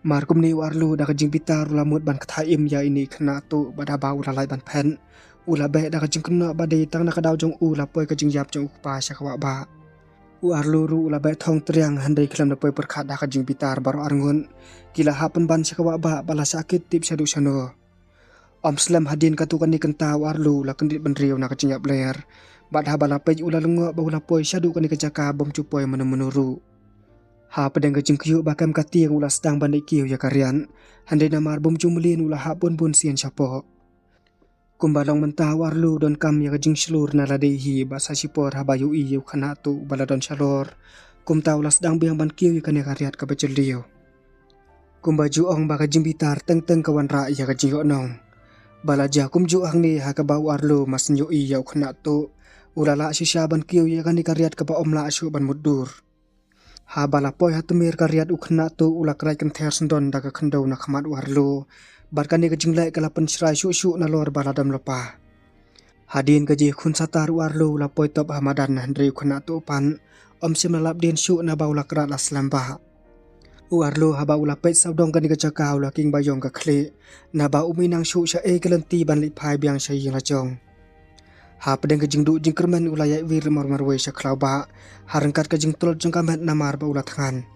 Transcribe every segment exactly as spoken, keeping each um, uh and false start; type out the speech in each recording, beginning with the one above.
Mar kumne u Arlu da ka jingbitar u la mut ban kthah im ïa ine i khynnah tuh, bad haba u la lait ban phet, u la beh da ka jingkynnoh ba dei tang na ka daw jong u la poi ka jingïap jong u kpa sha ka wah bah. U Arlu ruh u la beh thong triang, hynrei khlem da poi pyrkhat ha ka jingbitar, baroh arngut ki la hap pynban sha ka wah bah, ba la shah kit tip shaduh shano. Ym slem hadien katto katne kynta u Arlu u la kyndit bynriew na ka jingïap ler. Bad haba la peit u la lyngngoh ba u la poi shaduh kane ka jaka bym ju poi mynno mynno ruh. Ha pdeng ka jingkyiuh ba kem ka tieng u la sdang ban leit kiew ïa ka riat. Hynrei namar bym ju mlien u la hap bun bun sien shapoh. Kumba long mynta u Arlu u donkam ïa ka jingshlur na lade hi, bad sa shipor haba ïohi ïa u khynnah tuh ba la don shalor, kumta u la sdang biang ban kiew ïa kane ka riat kaba jylliew. Kumba ju ong ba ka jingbitar teng teng ka wanrah ïa ka jingïohnong. Ba la jia kumjuh hangne ha kaba u Arlu mar shu ïohi ïa u khynnah tuh, u la lah shisha ban kiew ïa kane ka riat kaba ym lah shuh ban mutdur. Haba la poi ha tmier ka riat u khynnah tuh u la krait kynther syndon da ka khyndew na khmat u Arlu. Bad kane ka jingleh ka la pynshrai shuh shuh nalor ba la dam lypa. Hadien ka jingkhun satar u Arlu u la poi top ha madan, hynrei u khynnah tuh pat ym shym la lap dien shuh naba u la krat la slem bah. U Arlu haba u la peit sawdong kane ka jaka u la king ba ïong ka khlieh, naba um i nang shuh sha ei ka lynti ban leit phai biang sha ïing la jong. Ha pdeng ka jingduh jingkyrmen u la ïaid wir marwei sha khlaw bah, ha ryngkat ka jingtlot jong ka met namar ba u la thngan.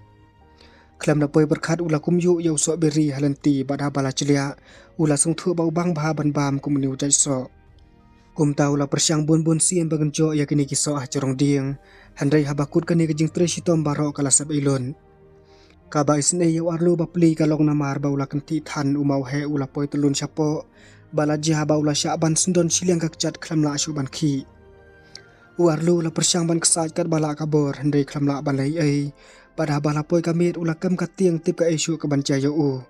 Khlem da poi pyrkhat u la kumjuh ïa u soh biri ha lynti, bad haba la chliah u la sngewthuh ba u bang bha ban bam kum une u jait soh. Kumta u la pyrshang bun bun sien ban kynjoh ïa kine ki soh ha jrong dieng, hynrei haba kut kane ka jingtrei shitom baroh ka la sep eiluid. Kaba isynei ïa u Arlu bapli ka long namar ba u la kynthih than u mawheh u la poi tyllun shapoh, ba la jia ba u la shah ban syndon shiliang ka kjat khlem lah shuh ban khih. U Arlu u la pyrshang ban ksaid katba lah ka bor, hynrei khlem lah ban leh ei ei. Bad haba la poi ka miet u la kem ka tieng tip kaei shuh kaban jia ïa u.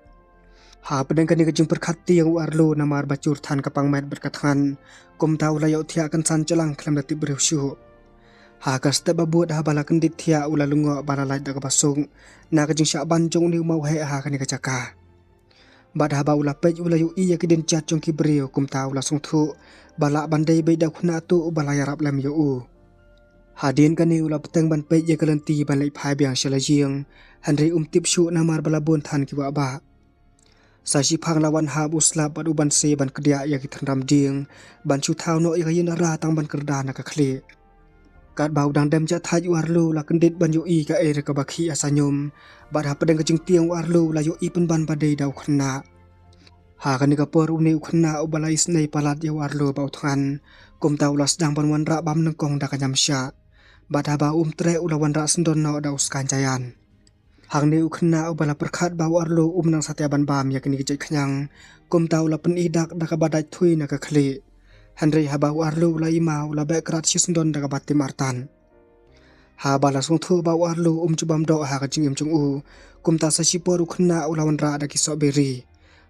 Ha pdeng kane ka jingpyrkhat tieng u Arlu namar ba jur than ka pang met bad ka thngan, kumta u la ïohthiah kynsan jlang khlem da tip briew shuh. Ha ka step ba bud haba la kyndit thiah u la lyngngoh ba la lait da kaba suk na ka jingshah ban jong une u mawheh ha kane ka jaka. Bad haba u la peit u la ïohi ïa ki dienjat jong ki briew, kumta u la sngewthuh ba lah ban dei beit da u khynnah tuh uba la ïarap lem ïa u. Hadien kane u la bteng ban peit ïa ka lynti ban leit phai biang sha la ïing, hynrei um tip shuh namar ba la bun than ki wah bah. Sa shiphang la wan hap u slap bad u Banse ban kdiah ïa ki tynram dieng ban shu thaw noh ïa ka ïing dara tang ban kyrda na ka khlieh. Katba u dang dem jah thait u Arlu u la kyndit ban ïohi kaei re kaba khih ha sanium, bad ha pdeng ka jingtieng u Arlu u la ïohi pynban ba dei da u khynnah. Ha kane ka por une u khynnah uba la isynei palat ïa u Arlu ba u thngan, kumta u la sdang ban wanrah bam nyngkong da ka ñiamshah. Bad haba um treh u la wanrah syndon noh da u skaiñ jaian. Hangne u khynnah uba la pyrkhat ba u Arlu um nang satia ban bam ïa kine ki jait khñiang, kumta u la pyni dak da kaba dait thui na ka khlieh. Hynrei haba u Arlu u la ïma u la beh krat shi syndon da kaba tim artat. Haba la sngewthuh ba u Arlu um ju bam doh ha ka jingim jong u, kumta sa shipor u khynnah u la wanrah da ki soh biri.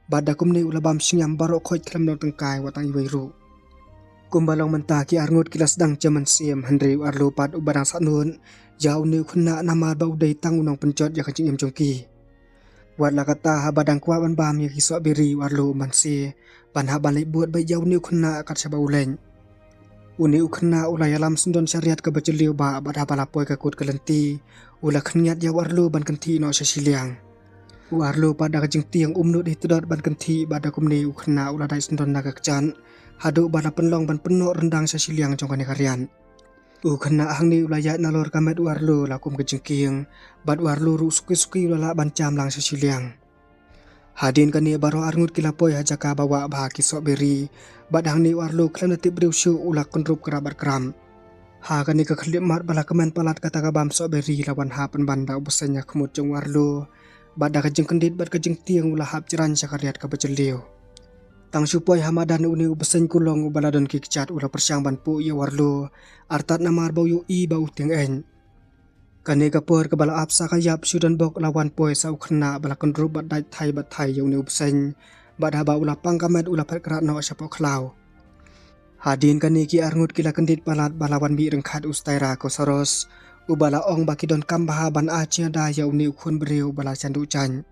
Bad da kumne u la bam shngiam baroh khoit khlem don tyngkai wat tang iwei ruh. Kumba long mynta ki arngut ki la sdang jem mynsiem, hynrei u Arlu pat uba dang sahnut ïa une u khynnah namar ba u dei tang u nongpynjot ïa ka jingim jong ki. Wat la katta haba dang kwah ban bam ïa ki soh biri u Arlu u Banse ban hap ban leit bud beit ïa une u khynnah kat shaba u leit. Une u khynnah u la ïalam syndon sha riat kaba jylliew bah, bad haba la poi ka kut ka lynti u la khynñiat ïa u Arlu ban kynthih noh sha shiliang. U Arlu pat da ka jingtieng um nud hi tdot ban kynthih, bad da kumne u khynnah u la dait syndon na ka kjat haduh ba la pynlong ban pynnoh ryndang sha shiliang jong kane ka riat. U khynnah hangne u la ïaid nalor ka met u Arlu la kum ka jingkieng, bad u Arlu ruh suki suki u la lah ban jam lang sha shiliang. Hadien kane baroh arngut ki la poi ha jaka ba wah bha ki soh biri, bad hangne u Arlu khlem da tip briew shuh u la kynrup krap bad kram. Ha kane ka khyllipmat ba la kmen palat kata ka bam soh biri la wan hap pynban da u Bseiñ ha khmut jong u Arlu, bad da ka jingkyndit bad ka jingtieng u la hap jrang sha ka riat kaba jylliew. Tang shu poi ha madan une u Bseiñ Kulong uba la don ki kjat u la pyrshang ban puh ïa u Arlu artat namar ba u ïohi ba u tieng eng. Kane ka por kaba la ap sa ka ïap shu don bok la wan poi sa u khynnah ba la kynrup bad dait thai bad thai ïa une u Bseiñ, bad haba u la pang ka met u la phet krat noh shapoh khlaw. Hadien kane ki arngut ki la kyndit palat ba la wan mih ryngkat u Staira Kosaros uba la ong ba ki donkam bha ban ai jingïada ïa une u khun briew ba la jan duh jaiñ.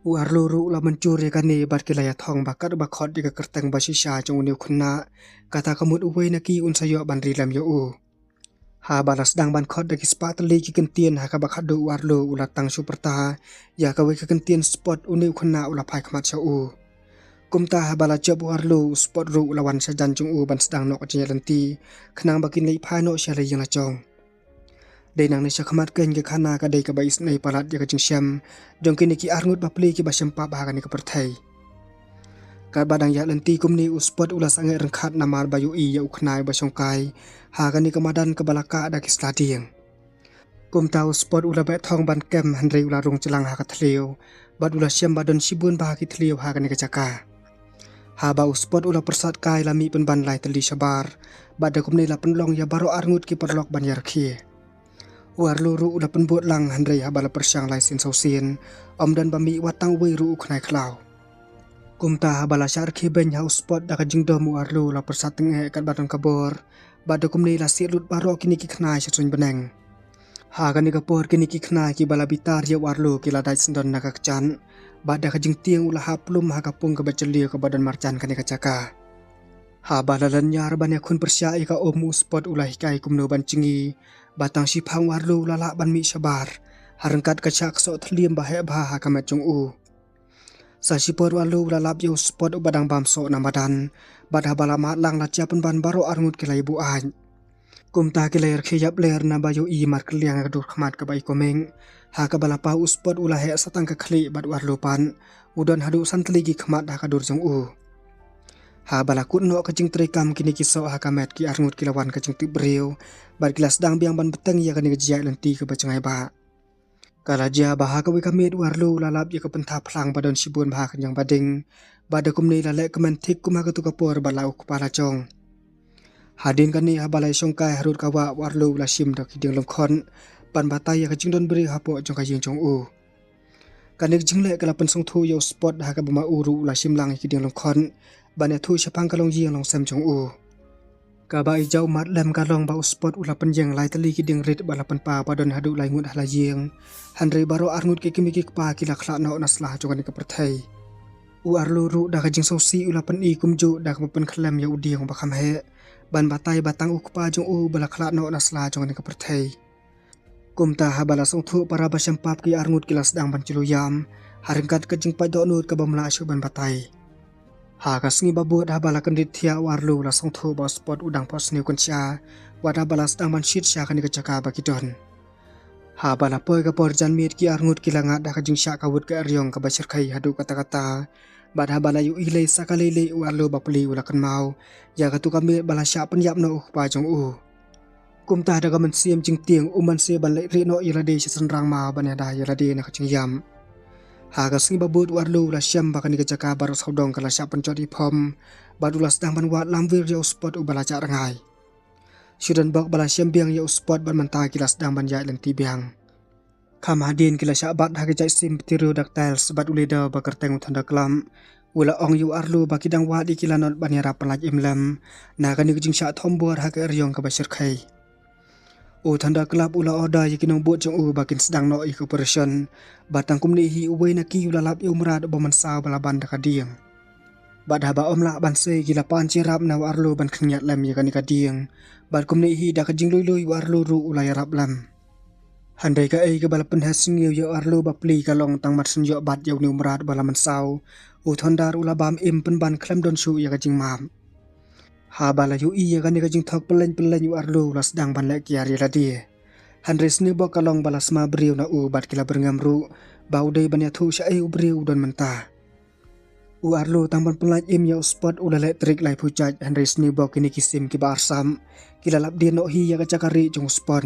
U Arlu ruh u la mynjur ïa kane bad ki la ïathong ba kat uba khot ïa ka kyrteng ba shisha jong une u khynnah, kata ka mut uwei na ki un sa ïoh ban ri lem ïa u. Haba la sdang ban khot da ki spah tylli ki kyntien ha kaba khadduh u Arlo u la tang shu pyrta ïa kawei ka kyntien Spot, une u khynnah u la phai khmat sha u. Kumta haba la jop u Arlo, u Spot ruh u la wan sha jan jong u ban sdang noh ka jingïaid lynti khnang ba kin leit phai noh sha la ïing la jong. Dei nangne sha khmat keiñ ka khana ka dei kaba isynei palat ïa ka jingshem jong kine ki arngut bapli kiba shem pap ha kane ka pyrthei. Katba dang ïaid lynti kumne u Spot u la sangeh ryngkhat namar ba ïohi ïa u khynnah ba shongkai ha kane ka madan kaba la kah da ki sla dieng. Kumta u Spot u la beh thong ban kem hynrei u la rung jlang ha ka thliew bad u la shem ba don shibun bha ki thliew ha kane ka jaka. Haba u Spot u la pyrsad kai la mih pynban lai tylli shabar bad da kumne la pynlong ïa baroh arngut ki paralok ban ïa rkhie. U Arlo ruh u la pynbud lang hynrei haba la pyrshang lai sien saw sien, ym don ba mih wat tang uwei ruh u khynnah khlaw. Kumta haba la shah rkhie beiñ ha u Spot da ka jingdom, u Arlo u la pyrsad tyngeh katba don ka bor bad da kumne la siat lut baroh kine ki khynnah sha suiñ bneng. Ha kane ka por kine ki khynnah kiba la bitar ïa u Arlo ki la dait syndon na ka kjat bad da ka jingtieng u la hap plum ha ka pung kaba jylliew kaba don marjan kane ka jaka. Haba la lynñiar ban ïakhun pyrshah ïa ka um, u Spot u la hikai kumno ban jngi bad tang shiphang u Arlo u la lah ban mih shabar ha ryngkat ka shah ksoh thliem ba heh bha ha ka met jong u. Sa shipor u Arlo u la lap ïa u Spot uba dang bam soh na madan bad haba la mad lang la jia pynban baroh arngut ki la ïa buaid. Kumta ki la ïa rkhie ïapler naba ïohi markylliang ïa ka dur khmat kaba i kumne, ha kaba la paw u Spot u la heh sa tang ka khlieh bad u Arlo pat u don haduh san tylli ki khmat ha ka dur jong u. Haba la kut noh ka jingtrei kam kine ki soh ha ka met, ki arngut ki la wan ka jingtip briew bad ki la sdang biang ban bteng ïa kane ka jingïaid lynti kaba jngai bha. Ka la jia ba ha kawei ka miet u Arlo u la lap ïa ka pynthap phlang ba don shibun bha khñiang ba ding bad da kumne la leh kmen thik kum ha katu ka por ba la u kpa la jong. Hadien kane haba la ïa shongkai harud ka wah, u Arlo u la shim da ki dieng lyngkhot ban batai ïa ka jingdon briew hapoh jong ka ïing jong u. Kane ka jingleh ka la pynsngewthuh ïa u Spot ha kaba ma u ruh u la shim lang ïa ki dieng lyngkhot ban ïathuh shaphang ka longïing longsem jong u. Kaba i jaw mad lem ka long ba u Spot u la pynïeng lai tylli ki dieng rit ba la pynpaw ba don haduh lai ngut ha la ïing. Hynrei baroh arngut ki kmie ki kpa ki la khlad noh na sla jong kane ka pyrthei. U Arlo ruh da ka jingsngewsih u la pyni kumjuh da kaba pynkhlem ïa u dieng ba kham heh ban batai ba tang u kpa jong u ba la khlad noh na sla jong kane ka pyrthei. Kumta haba la sngewthuh para ba shem pap, ki arngut ki la sdang ban jylliew ïam ha ryngkat ka jingpait dohnud kaba ym lah shuh ban batai. Ha ka sngi ba bud haba la kyndit thiah u Arlo u la sngewthuh ba u Spot u dang phohsniew kynsha wat haba la sdang ban shit sha kane ka jaka ba ki don. Haba la poi ka por janmiet ki arngut ki la ngat da ka jingshah kawut ka eriong kaba shyrkhei haduh katta katta. Bad haba la ïohi lei sa ka leilieh u Arlo bapli u la kynmaw ïa katu ka miet ba la shah pynïap noh u kpa jong u. Kumta da ka mynsiem jingtieng um banse ban leit rieh noh ïa lade sha synrang maw ban ïada ïa lade na ka jingïap. Ha ka sngi ba bud u Arlo u la shem ba kane ka jaka baroh sawdong ka la shah pynjot ïa phom bad u la sdang ban wad lamwir ïa u Spot uba la jah rngai. Shu don bok ba la shem biang ïa u Spot bad mynta ki la sdang ban ïaid lynti biang. Kham hadien ki la shah bat ha ka jait sim pterodactyls bad u leader ba kyrteng u Thunderclap u la ong ïa u Arlo ba ki dang wad ïa ki lanot ban ïarap pynlait im lem na kane ka jingshah thombor ha ka eriong kaba shyrkhei. U Thunderclap u la order ïa ki nongbud jong u ba kin sdang noh ïa ka operation bad tang kumne hi uwei na ki u la lap ïa u mrad uba mynsaw ba la ban da ka dieng. Bad haba ym lah banse ki la pan ïarap na u Arlo ban khynñiat lem ïa kane ka dieng. Bad kumne hi da ka jinglui lui u Arlo ruh u la ïarap lem. Hynrei kaei kaba la pynheh sniew ïa u Arlo bapli ka long tang mar shu ïoh bat ïa une u mrad ba la mynsaw, u Thunder u la bam im pynban khlem don shuh ïa ka jingmap. Haba la ïohi ïa kane ka jingthok pynleiñ pynleiñ u Arlo u la sdang ban leh kiar ïa lade. Hynrei sniew bok ka long ba la sma briew na u bad ki la byrngem ruh ba u dei ban ïathuh shaei u briew u don mynta. U Arlo tang ban pynlait im ïa u Spot u la leh trik laiphew jait hynrei sniew bok kine ki sim kiba arsap ki la lap dien noh hi ïa ka jaka rieh jong u Spot.